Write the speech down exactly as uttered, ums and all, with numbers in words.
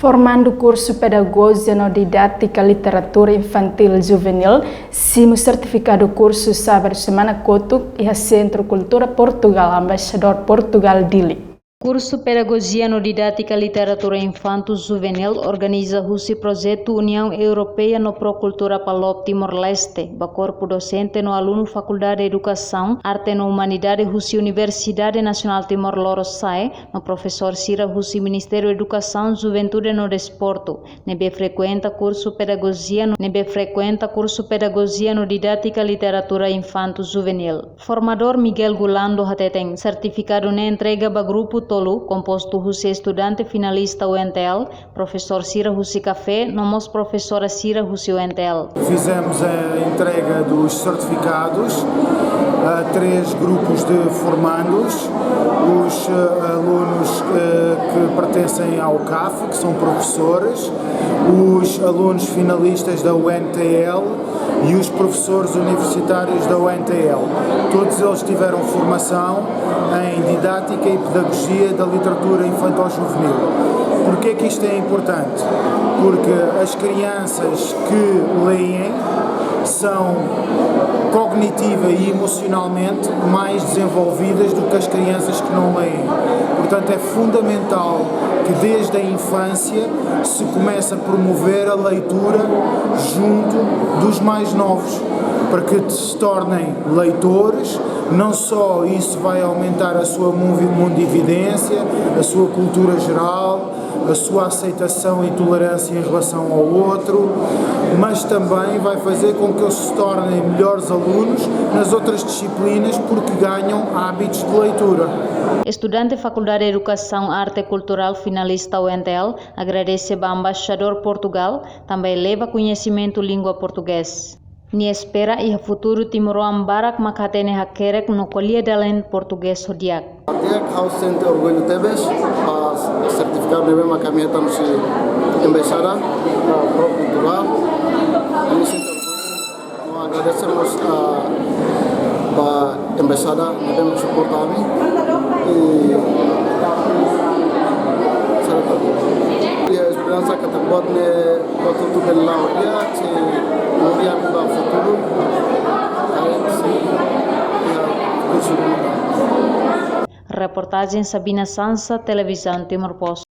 Formandu kursu Pedagojia no Didátika Literatura Infantíl Juveníl simu sertifikadu kursu Sábadu semana kotuk iha Sentru Kultura Portugál, Embaixadór Portugál, Dili. Kursu Pedagojia no Didátika Literatura Infantu Juveníl organiza husi projetu Uniaun Europeia no Prokultura PALOP Timor-Leste, ba korpu dosente no alunu Fakuldade Edukasaun, Arte no Umanidade husi Universidade Nasionál Timor-Lorosae, no profesór sira husi Ministériu Edukasaun, Juventude no Desportu, ne'ebé frekuenta kursu Pedagojia no, ne'ebé frekuenta kursu Pedagojia no Didátika Literatura Infantu Juveníl. Formadór Miguel Gulando hateten, sertifikadu ne'e entrega ba grupu tolu, kompostu husi estudante finalista U N T L, profesór sira husi CAFE, no mós profesora sira husi U N T L. Fizemos a entrega dos certificados a três grupos de formandos, os, eh, alunos, eh, que pertencem ao CAFE, que são professores, os alunos finalistas da U N T L e os professores universitários da U N T L. Todos eles tiveram formação em didática e pedagogia da literatura infantil-juvenil. Porquê que isto é importante? Porque as crianças que leem são cognitiva e emocionalmente mais desenvolvidas do que as crianças que não leem. Portanto, é fundamental que desde a infância se comece a promover a leitura junto dos mais novos, para que se tornem leitores. Não só isso vai aumentar a sua munvi-, mundividência, a sua cultura geral, a sua aceitação e tolerância em relação ao outro, mas também vai fazer com que eles se tornem melhores alunos nas outras disciplinas, porque ganham hábitos de leitura. Estudante Fakuldade Edukasaun Arte Kulturál finalista U N T L agradese ba Embaixadór Portugál, tanba eleva koñesimentu língua portugés. Nia espera iha futuru timoroan barak mak hatene hakerek no ko'alia dalen portugés ho di'ak. Di'ak, ha'u sente orgullu tebes ba sertifikadu ne'ebé mak ami hetan husi Embaixada, ah, Portugál. Ami sente orgullu no agradese mós, ah, ba Embaixada ne'ebé mak suporta ami. I, sabe, i esperansa katak buat ne'e hotu-hotu bele la'o di'ak, sei lori ami ba futuru. Ai, sei, iha futuru. Reportajen Sabina Sansa, Televizaun Timor Post.